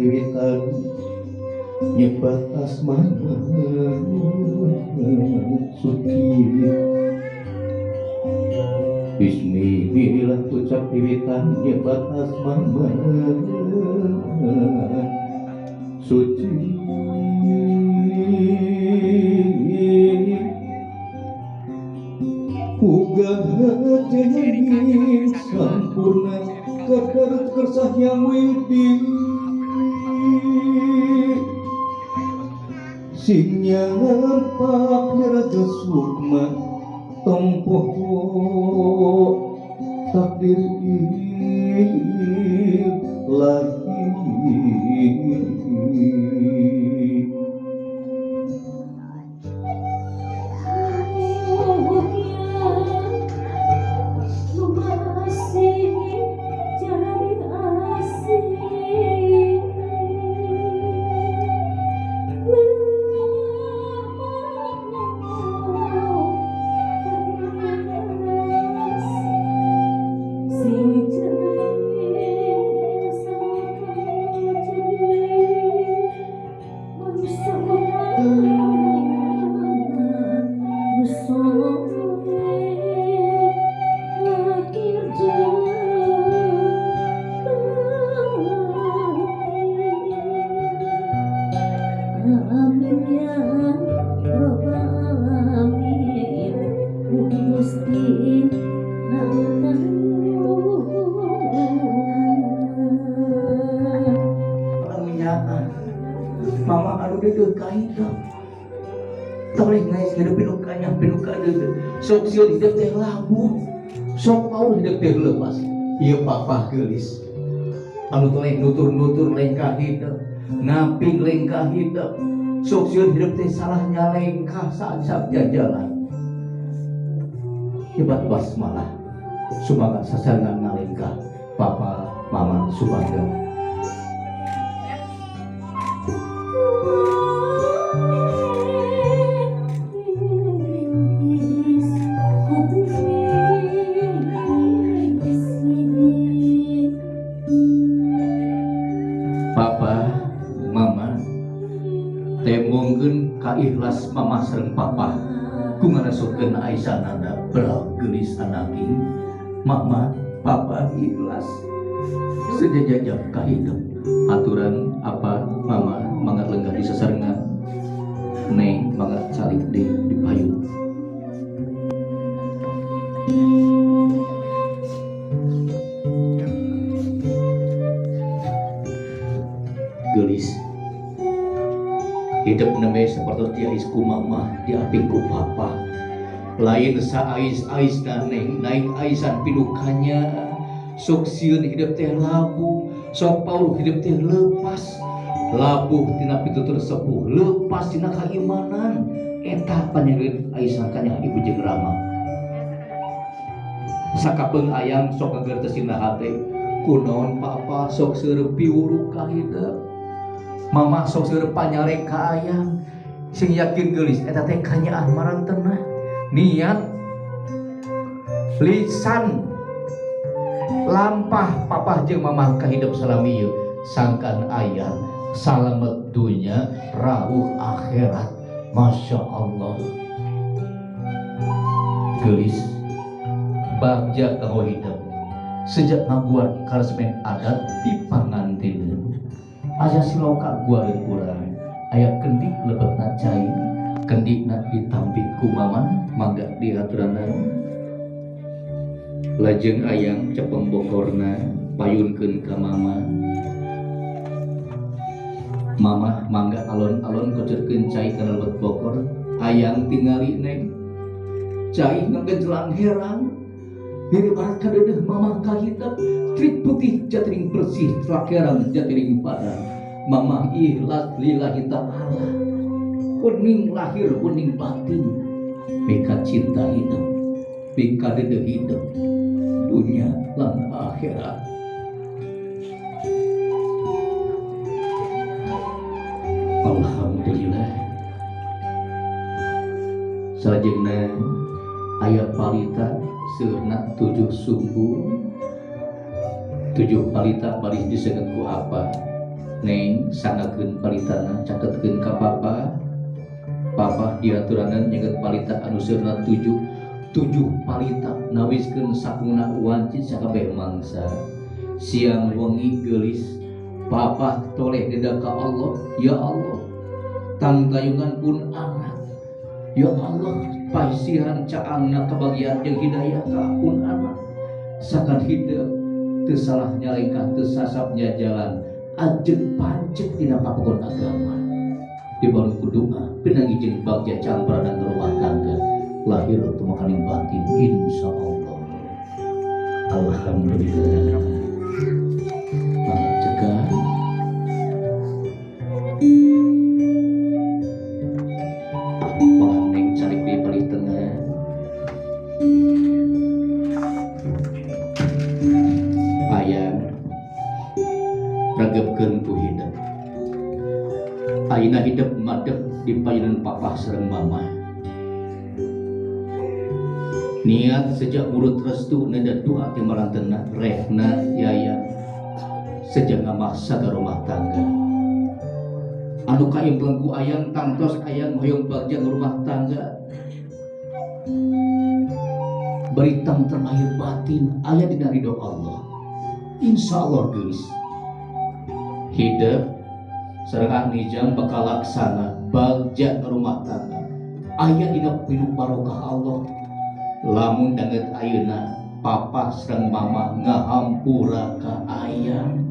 wiwitan nyebat asmana suci. Bismillah ucap wiwitan nyebat asmana suci. Uga jadi sampurna kadar kersah yang widi sing nyampak neraja sukma tong poho takdir ilahi. Mama anu deudeuh ka hidup. Toleh ngais hidup pinukanya pinuka deudeuh. Sok sieun hidup teh labuh. Sok paur hidup teh leupas. Ieu papah geulis. Anu toleh nutur-nutur lengkah hidup, ngaping lengkah hidup. Sok sieun hidup teh salah nyalengkah saat-saat jajalan. Hebat basmalah. Sumaga sasarengan ngalengkah papa mama sumaga. Papa, mama, tembongkeun ka ikhlas mama sareng papa ku ngaresupkeun Aisyah nanda beral geulis anaki. Mama, papa ikhlas sejajajab ka hidup. Aturan apa mama mangga lenggah di sasarengan, neng mangga calik di payun. Geulis hidup nembe sapertos diais ku mama diaping ku papa, lain saais-ais neng naing aisan pinukanya. Sok sieun hidup teh labuh, sok paur hidup teh lepas, labuh tina pitutur sepuh, lepas tina kaimanan. Eta panyerin aisan kanya ibu jeung rama. Sakapeung ayang sok ngagertesina hate, kunaon papa sok seureum piwuruk ka hidup, mama sok seureum panyarek ka ayang. Sing yakin geulis eta teh kanyaah marantena, niat lisan lampah papah jeung mamah ka hidup salami ieu sangkan ayah salamet dunya rauh akhirat. Masya Allah geulis bagja kanggo hidup sejak ngaguar karesmen adat di pangantineun. Aya siloka guareun urang, aya kendik lebetna cai, kendikna ditampi ku mama mangga diaturanan. Lajeng ayang cepeng bokorna payunkeun ka mama. Mama mangga alon-alon kocorkeun cai kana lebet bokor, ayang tingali neng cai ngagenjelang herang. Diri barat kadeudeuh mamah kahitep, trik putih jatiring bersih, telakerang jatiring padang. Mamah ikhlas lillahi ta'ala, kuning lahir kuning batin, mika cinta hidup, mika dedeh hidup, dunia lan akhirat. Alhamdulillah. Salajengna aya palita seurna 7 sumbu, 7 palita baris disenget ku apa Neng sangakeun palitana caketkeun ka papa. Papa diaturanan nyeget palita anu seurna 7 palita nawiskeun sakungna wanci sakabeh mangsa. Siang wengi geulis papa toleh deda ka Allah, ya Allah tangtayungan pun anak, ya Allah paisihan caangna kebagian jeung hidayah ka pun anak. Sakan hidup teu salah nyalengkah teu sasapnya jalan ajeg pancek dina papagon agama. Dibaru ku doa pinangi jeung bagja campradan rumah tangga lahir tumakaning batin insyaallah. Alhamdulillah. Mangga cekak. Mangga neng calik di palih tengah. Ayang regepkeun ku hidup. Ayeuna hidup madep di payunan papah sareng mamah. Niat sejak mulut restu neda doa ti marantena rehna yaya sejak ngamaksa ke rumah tangga. Anu kaimpleng ku ayang tangtos ayang hoyong bagja rumah tangga. Beri tang terlahir batin aya dina ridho Allah. Insyaallah geus. Hidup sareng nijam bakal laksana bagja rumah tangga. Aya dina pinuh barokah Allah. Lamun danget ayeuna papa sareng mama ngahampura ka ayang.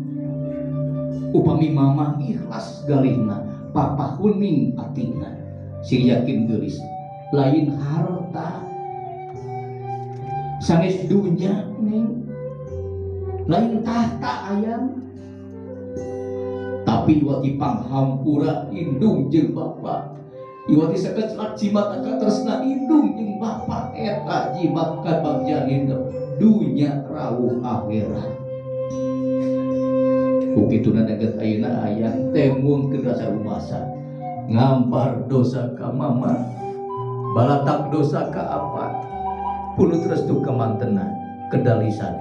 Upami mama ikhlas galihna, papa huning atina. Sing yakin geulis lain harta sanes dunya ning lain tahta ayang, tapi iwati panghampura indung jeung bapa. Iwati sakecelak jimat katresna indung jeung bapa eta jimat kabagjan hidup dunya rawuh akhirat. Kukituna deket ayeuna ayang temungkeun rasa rumasa ngampar dosa ka mama, balatak dosa ka apa, punut restu ka mantena kedalisan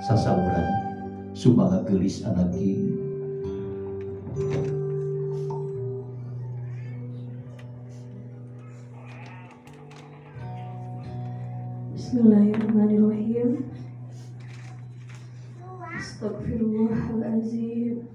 sasawuran sumaga geulis anaki. Bismillahirrahmanirrahim. Astagfirullahalazim.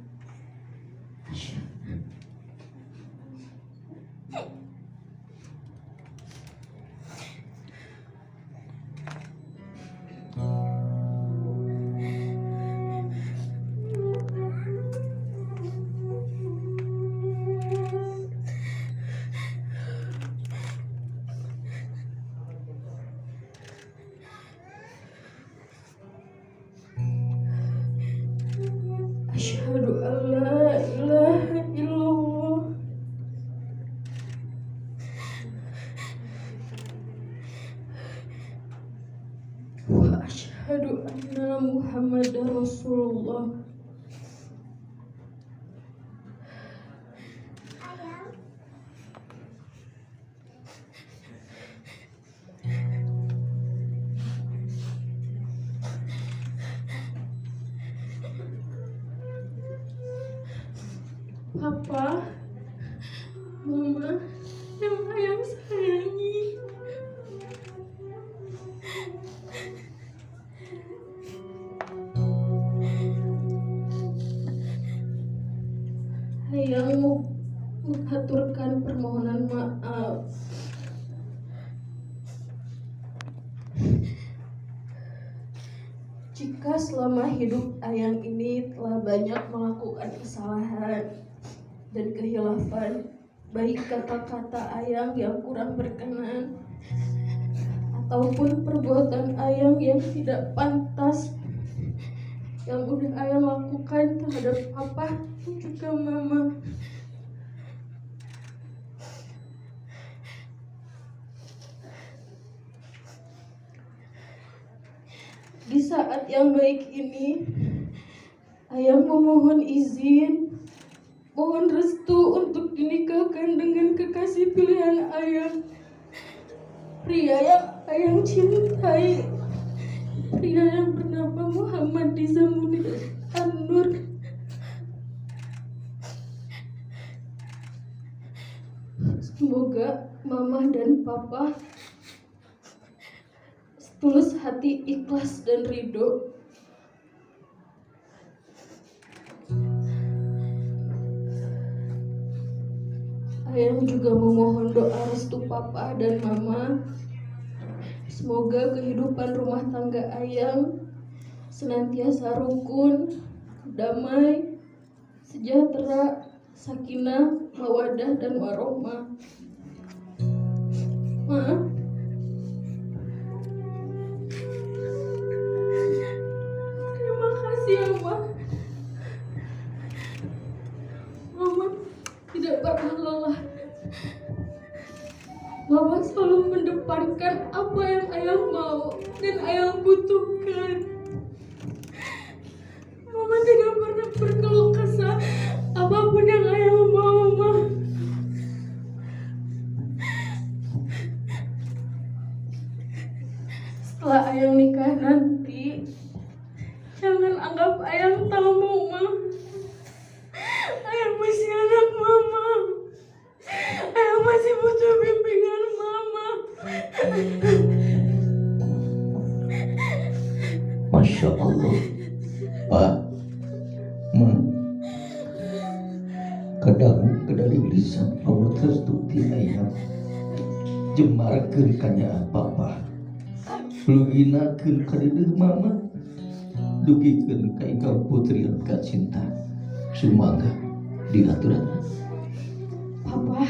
Asyhadu an la ilaha illallah wa asyhadu anna Muhammadar Rasulullah. Papa, Mama, yang ayang sayangi. Ayang menghaturkan permohonan maaf. Jika selama hidup ayang ini telah banyak melakukan kesalahan dan kehilafan, baik kata-kata ayang yang kurang berkenan ataupun perbuatan ayang yang tidak pantas yang udah ayang lakukan terhadap papa dan juga mama. Di saat yang baik ini, ayang memohon izin, mohon restu untuk dinikahkan dengan kekasih pilihan ayang, pria yang ayang cintai, pria yang bernama Muhammad Diza Munir An-Nur. Semoga Mama dan Papa tulus hati, ikhlas dan ridho. Ayang juga memohon doa restu Papa dan Mama. Semoga kehidupan rumah tangga Ayang senantiasa rukun, damai, sejahtera, sakinah, mawadah, dan warohmah. Ma, terima kasih ya, Ma. Mama tidak pernah lelah. Mama selalu mendepankan apa yang Ayang mau dan Ayang butuhkan. Mama tidak pernah berkeluh kesah apapun yang Ayang mau, Ma. Setelah Ayang nikah nanti, jangan anggap Ayang tamu, Ma. Ayang masih anak Mama. Ayang masih butuh bimbingan Mama. Masya Allah, Pak, Ma, kadang kedali lisan Allah restu ti Ayang, jemarkeun kanyaah Papa, luginakeun ka deudeuh Mama, dugikeun ka ingkang putri anu kacinta. Sumangga diaturan. Papa,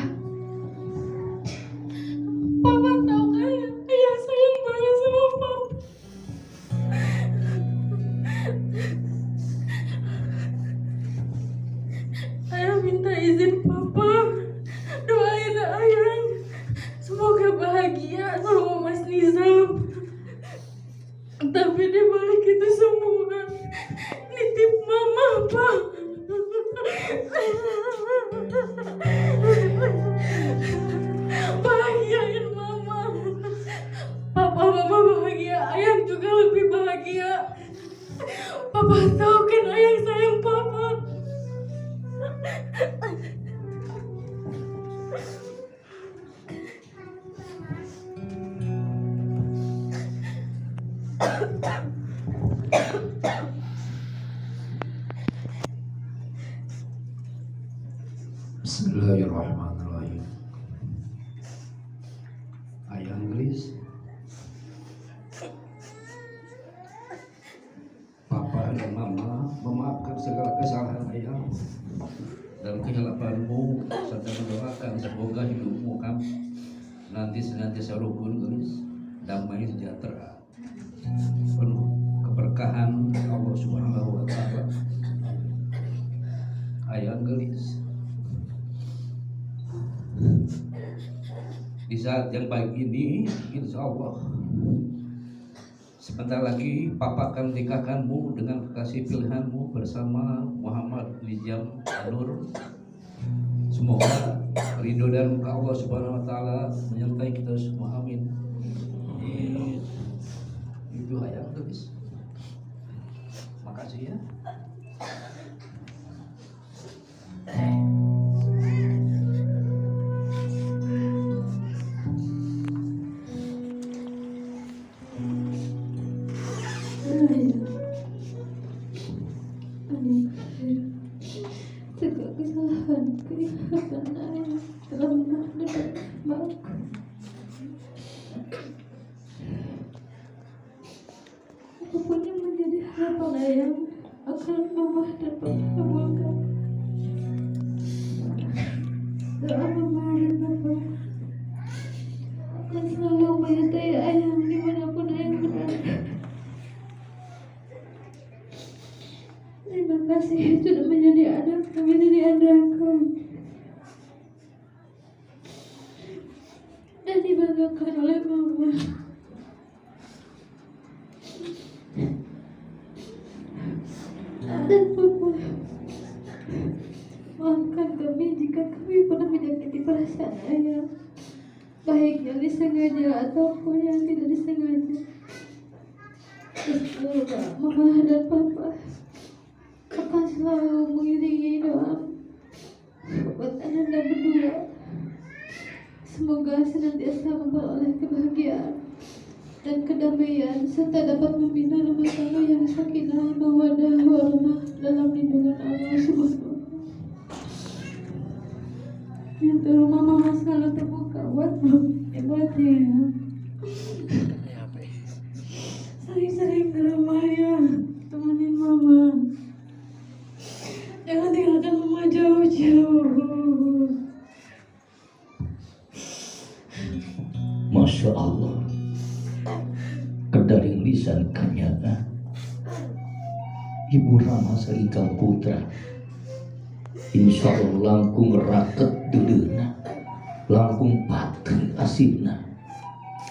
Papa tahu kan Ayang sayang banget sama Papa. Ayang minta izin Papa, doain Ayang semoga bahagia sama Mas Nizam. Tapi di balik itu semua, nitip Mama, Pak. Bahagiain Mama. Papa, Mama bahagia, Ayang juga lebih bahagia. Papa tahu kan Ayang sayang Papa. Bismillahirrahmanirrahim. Ayang gelis, Papa dan Mama memaafkan segala kesalahan Ayang dan kehilapanmu, serta mendoakan semoga hidupmu kamu nanti senantiasa rukun, gelis, damai, sejahtera, penuh keberkahan Allah Subhanahu wa Ta'ala. Ayang gelis, di saat yang baik ini, insya Allah sebentar lagi Papa akan menikahkanmu dengan kekasih pilihanmu bersama Muhammad Nizam Nur. Semoga ridho dan muka Allah Subhanahu wa Ta'ala menyertai kita semua. Amin. Itu Ayang gelis. Makasih ya. Segala kesalahan, kejahatan Ayang telah dan maafkan. Apapun yang menjadi harapan Ayang akan Mama dan Papa kabulkan. Doa Mama dan Papa akan selalu menyertai Ayang dimanapun Ayang berada. Terima kasih sudah menjadi anak kami dan anakku, dan dibanggakan oleh Mama. Dan Papa. Maafkan kami jika kami pernah menyakiti perasaan Ayang, baik yang disengaja ataupun yang tidak disengaja. Semoga Mama dan Papa akan selalu mengiringi doa buat Ananda berdua. Semoga senantiasa memperoleh kebahagiaan dan kedamaian serta dapat membina rumah tangga yang sakinah, mawaddah, warahmah dalam lindungan Allah Subhanahu wa Ta'ala. Pintu rumah mama selalu terbuka buat buat ya. Sering-sering ke rumah ya, temenin mama. Jangan tinggalkan mama jauh-jauh. Masya Allah, kedaring lisan kanyana Ibu Rama saingkang putra. Insya Allah langkung raket dedeuna, langkung patri asina,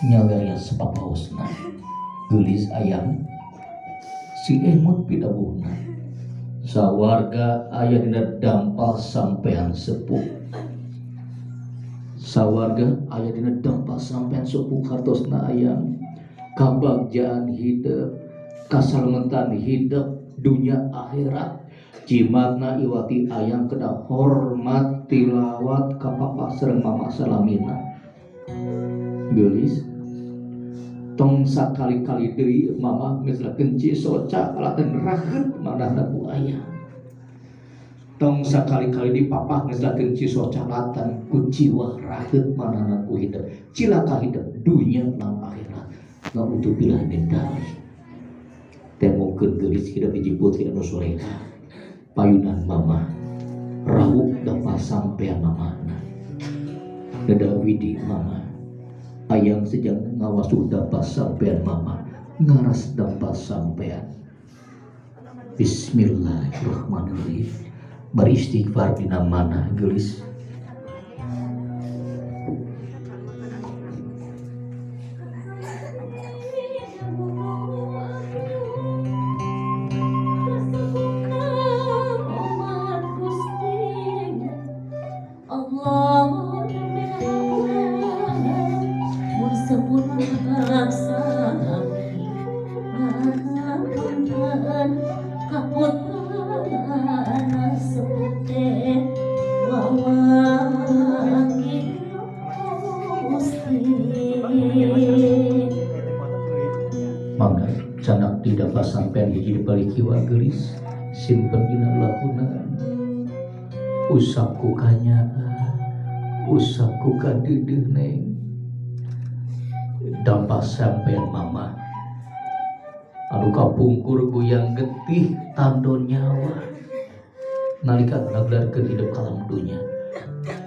nyalaya sepapaosna, geulis ayam si emut pidawuhna. Sawarga aya dina dampal sampean sepuh. Sawarga aya dina dampal sampean sepuh hartosna ayam. Kabagjaan hidup, kasalamentan hidup dunia akhirat. Jimatna iwati ayang kena hormat tilawat ka papa sareng mama salamina. Geulis tong sakali-kali deui mama ngejelakeun cisoca alatan raheut manahna ku ayang. Tong sakali-kali di papa ngejelakeun cisoca alatan ku jiwa raheut manahna ku hidup. Cilaka hidup dunia lan akhirat. Na'udzubillah min dzalik. Temokeun geulis hidup hiji putri anu soleha. Payunan mama rawuh dapat sampean mamana. Dada widi mama ayang sejang ngawasuh dapat sampean mama ngaras dapat sampean. Bismillahirrahmanirrahim. Beristighfar dina mana geulis. Mangga canak tidak pas sampean hiji di balik kiwa geulis simpen dina lakuna. Usap ku kanyaah, usap ku kadeudeuh neng. Dampak sampean mama anu kapungkur goyang getih tando nyawa nalika ngaglarkeun hidup kalam dunya.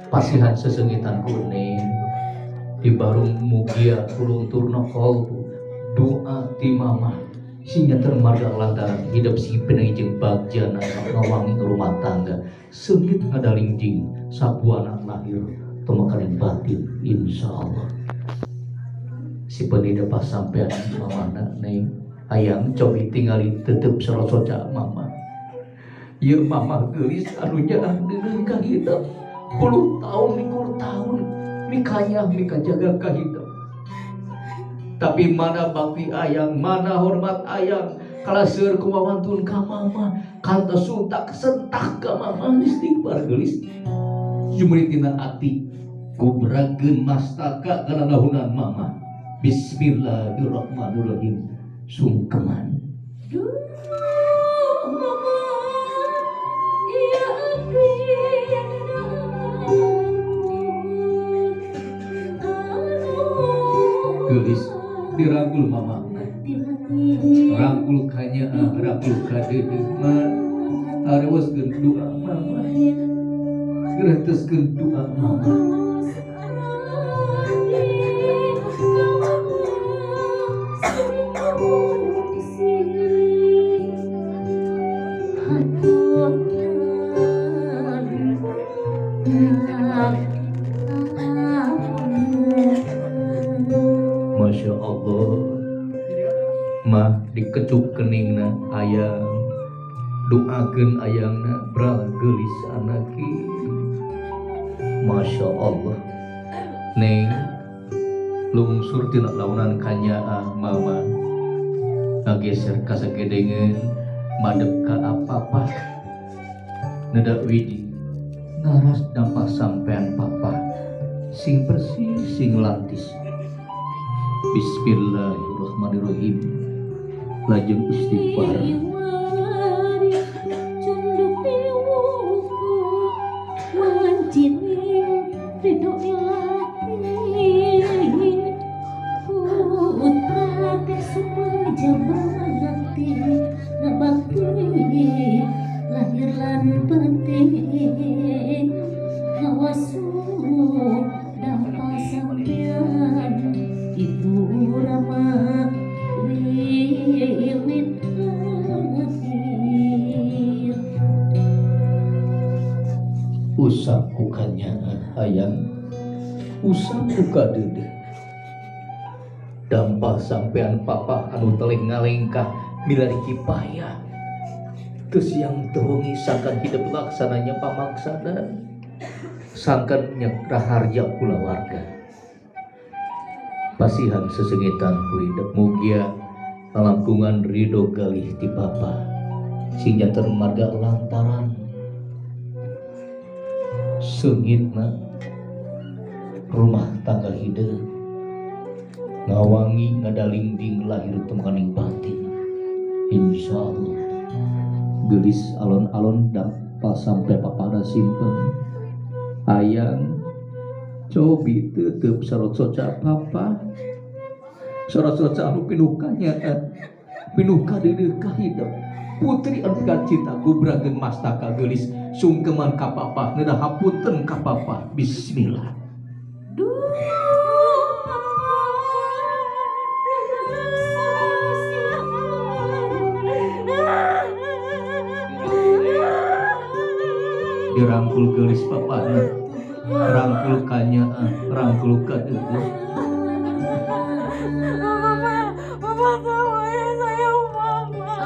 Pasihan sesengitan ku neng di barung mugia kulunturna qalbu doa ti mama sehingga termarga lantaran hidup si penang jeung bagjana ngawangi rumah tangga seungit ngadalingjing sabuana lahir temakanin batin insyaallah. Si penida pas sampean mamana neng ayang cobi tingali tetep serosoca mama. Ieu mama geulis anu nyaah deungeun ka hidup puluh tahun likur tahun mikanyah mikajaga ka hidup. Tapi mana bakti ayang, mana hormat ayang, kala seur kumawantun ka mama, kantos suntak sentak ka mama istighfar geulis. Jumritina ati kubrageun mastaka kana nahunan mama. Bismillahirrahmanirrahim. Sungkeman. Geulis dirangkul mama, rangkul kanyaah, rangkul kadeudeuh ma, arewaskeun doa mama, geureuteuskeun doa mama. Masya Allah, mah dikecup keningna ayang, doakeun ayangna bral geulis anaki. Masya Allah, neng lungsur tina launan kanyaah mama, ngageser ka sagedengeun madep ka apa-apa, neda widi ngaras dampak sampean papa. Sing bersih sing lantis. Bismillahirrahmanirrahim. Lajeng istighfar. Usap kukanya hayang, usap kuka dedeh. Dampal sampean papa anu teleng ngalengkah milari kipaya. Terus yang terwengi sangkan hidup laksananya pamaksadan, sangkan nyekraharja kulawarga. Pasihan sesengitan ku hidup mugia langkungan ridho galih ti papa, sing janten marga lantaran sengitna rumah tangga hidup ngawangi ngadalingding lahir temaning batin. Insyaallah gelis alon-alon dampal sampai papada simpen ayang cobi tetep sorot soca papa sorot soca anu pinuh kanyaan pinuh kadeudeuh ka hidup putri anu cinta gubrageun mastaka geulis sungkeman ka papa ngeunah hapunten ka papa. Bismillah. Dirangkul geulis papana, rangkul kanyaah, rangkul kadeudeuh. Papa, papa tahu ya sayang mama.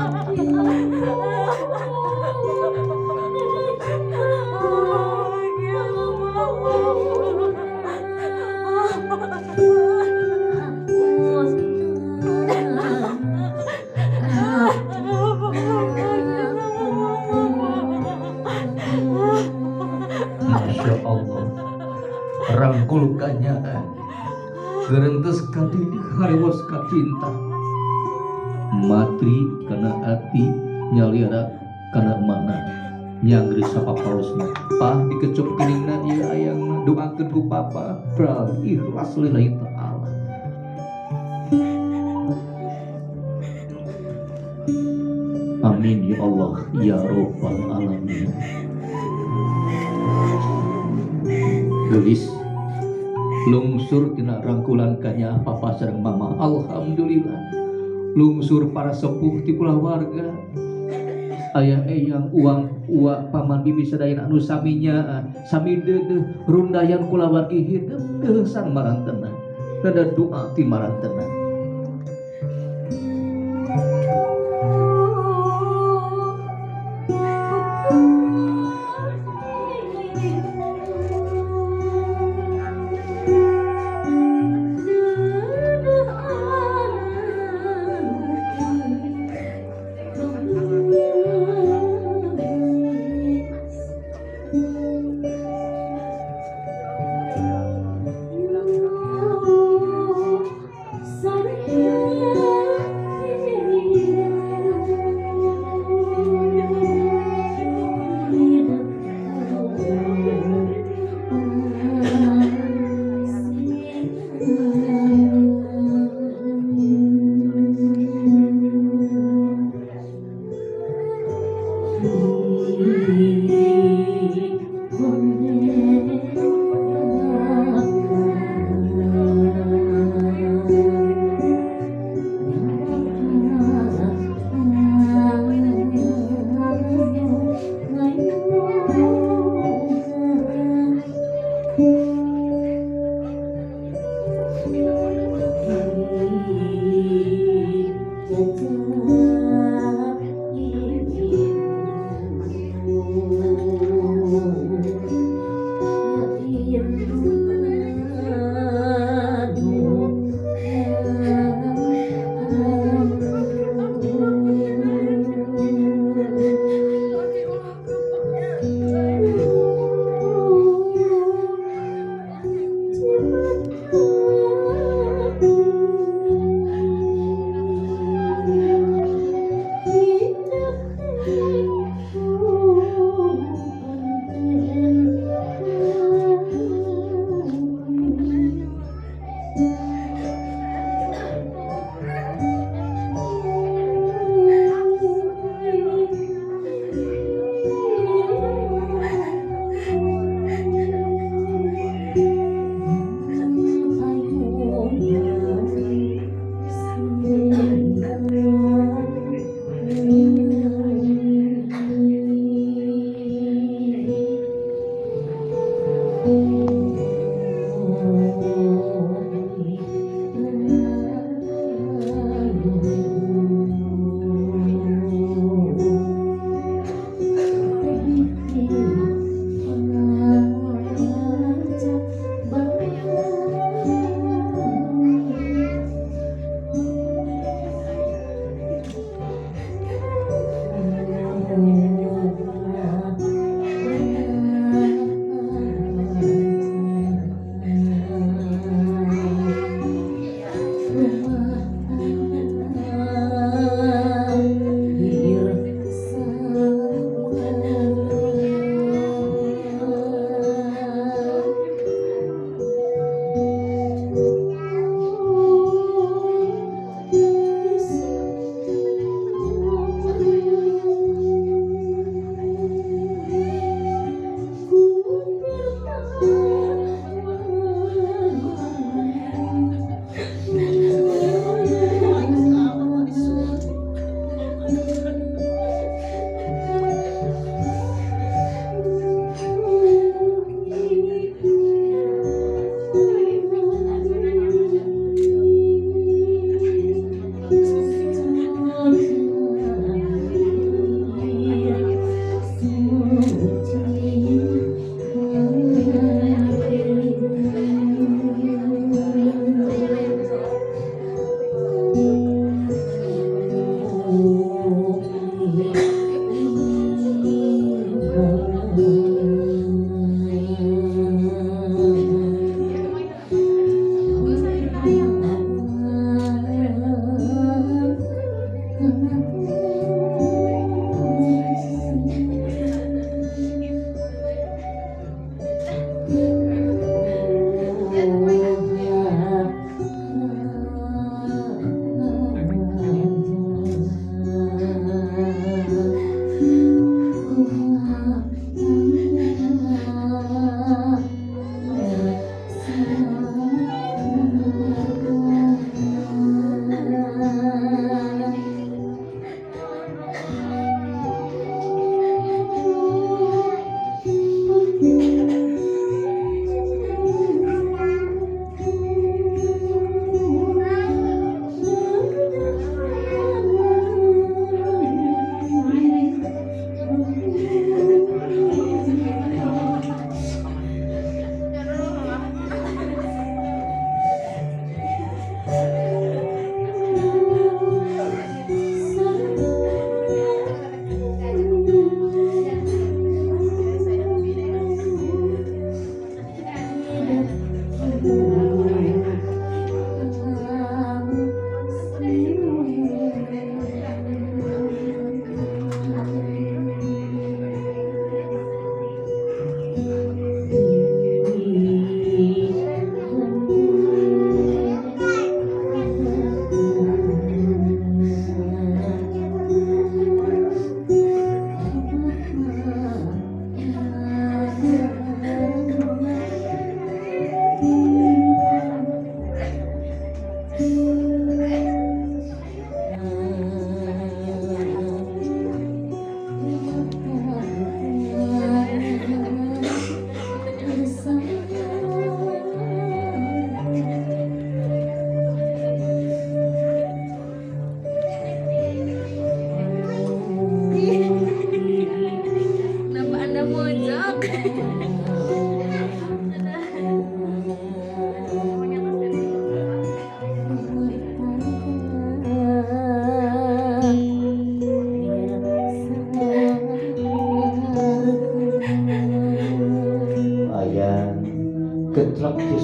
Masya Allah, rangkul kanyaan, gerentes kadidih harewos kacinta, matri kana ati nyalira kana mana, nyangri sapapaosna, pah dikecup keningna ieu ayangna, doakeun ku papa, pral ikhlas lillahi ta'ala. Amin ya Allah ya Rabbal alamin. Gelis lungsur tina rangkulan kanya papa sareng mama. Alhamdulillah lungsur para sepuh ti kulawarga ayah eyang uang uak paman bibi sadayana anu saminya sami deudeuh rundayan kulawargi hidup geusang marantena nada doa ti marantena.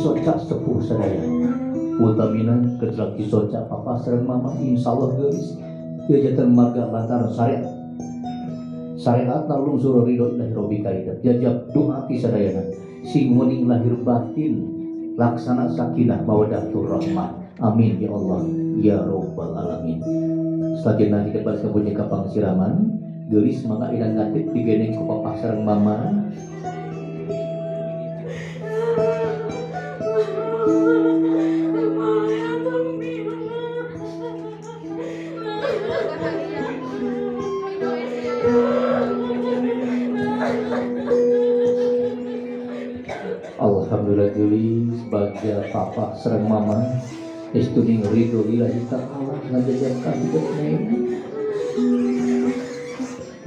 Socak sepuh sadaya utamina kecelak socak papa sareng mama insyaallah geulis ieu janten marga lantaran syariat syariatna lungsur ridho ilahi robbi kaida jajab doa ti sadayana sing wening lahir batin laksana sakinah mawaddah rahmah amin ya Allah ya robbal alamin. Selanjutnya kita balas kapunya ka pangsiraman geulis mangga ilang ngatip digendeng ku papa sareng mama. Alhamdulillah geulis bagja papa sareng mama estuning ridho lillahi ta'ala ngajajab ka hidup neng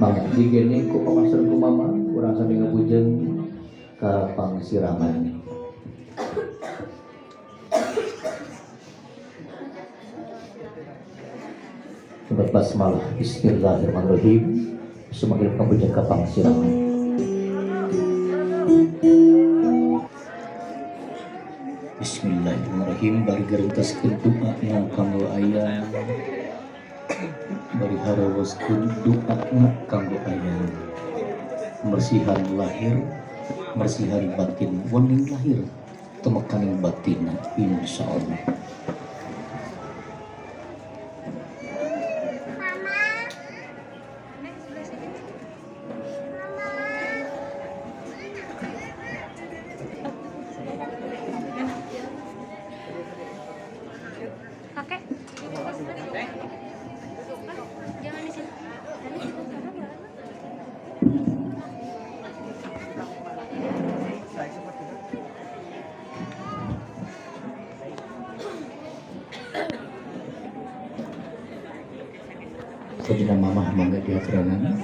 mangga digendeng ku papa sareng ku mama urang sami ngabujeng ka pangsiraman. Basmalah bismillahirrahmanirrahim semakin ngabujeng ka pangsiraman. Bismillahirrahmanirrahim bari gerenteskeun doana kanggo ayang bari harawaskeun doana kanggo ayang mersihan lahir mersihan batin wening lahir temekaning batinna insyaallah. Sajina mamah mangga diaturanan.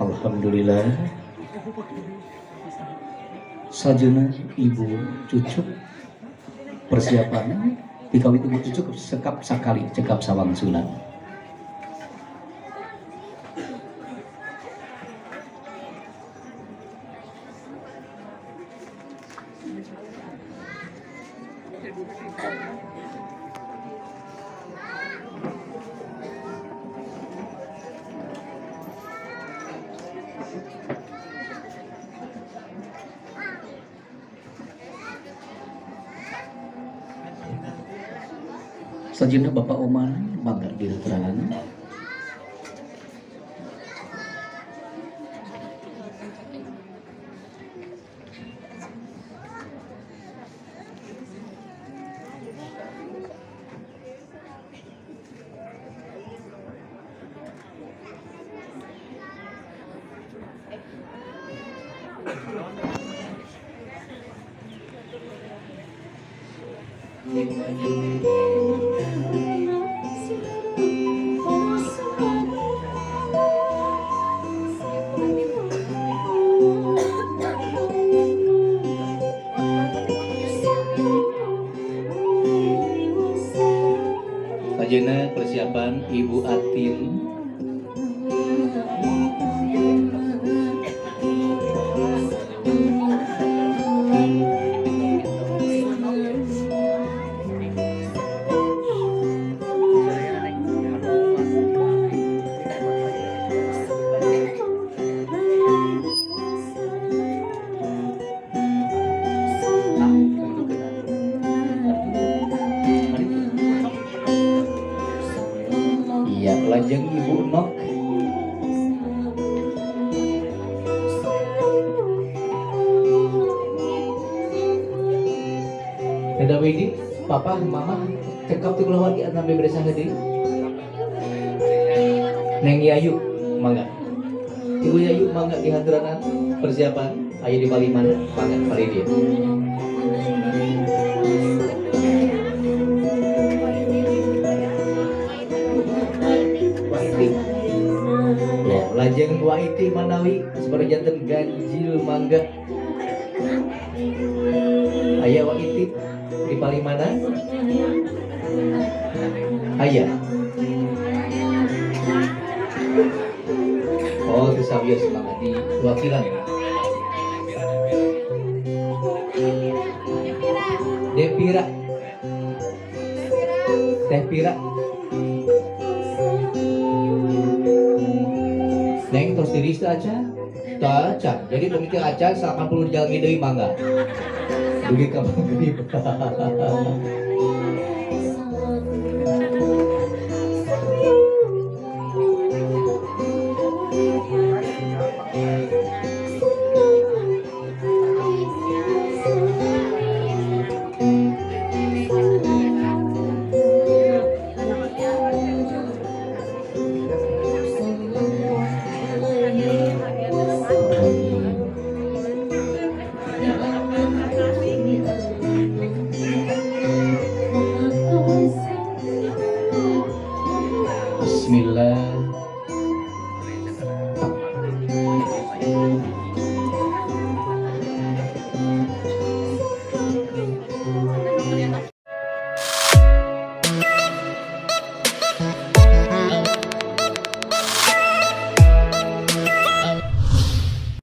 Alhamdulillah. Sajena ibu cucuk persiapan dikawit ibu cucuk sekap sakali cekap sawang sulan. Sajena Bapak Oman mangga diterangan. Sajena persiapan Ibu Atin. Iya, lajeng Ibu Nok. Dada Widi, Papa, Mama, cekap tuh keluarga sampai beres deui. Neng Yayu, mangga. Ibu Yayu mangga dihaturanan persiapan aya di Palimanan, mangga pari dia. Ya, lajeng Waiti manawi sebagai janten ganjil mangga. Aya Waiti di Palimanan. Aya. Oh, itu sawios mangga di wakilan. Depira. Teh Pira. Neng terus diri itu aja, aja. Jadi pemikiran aja 80 jalan deui mangga. Dugi ka maghrib.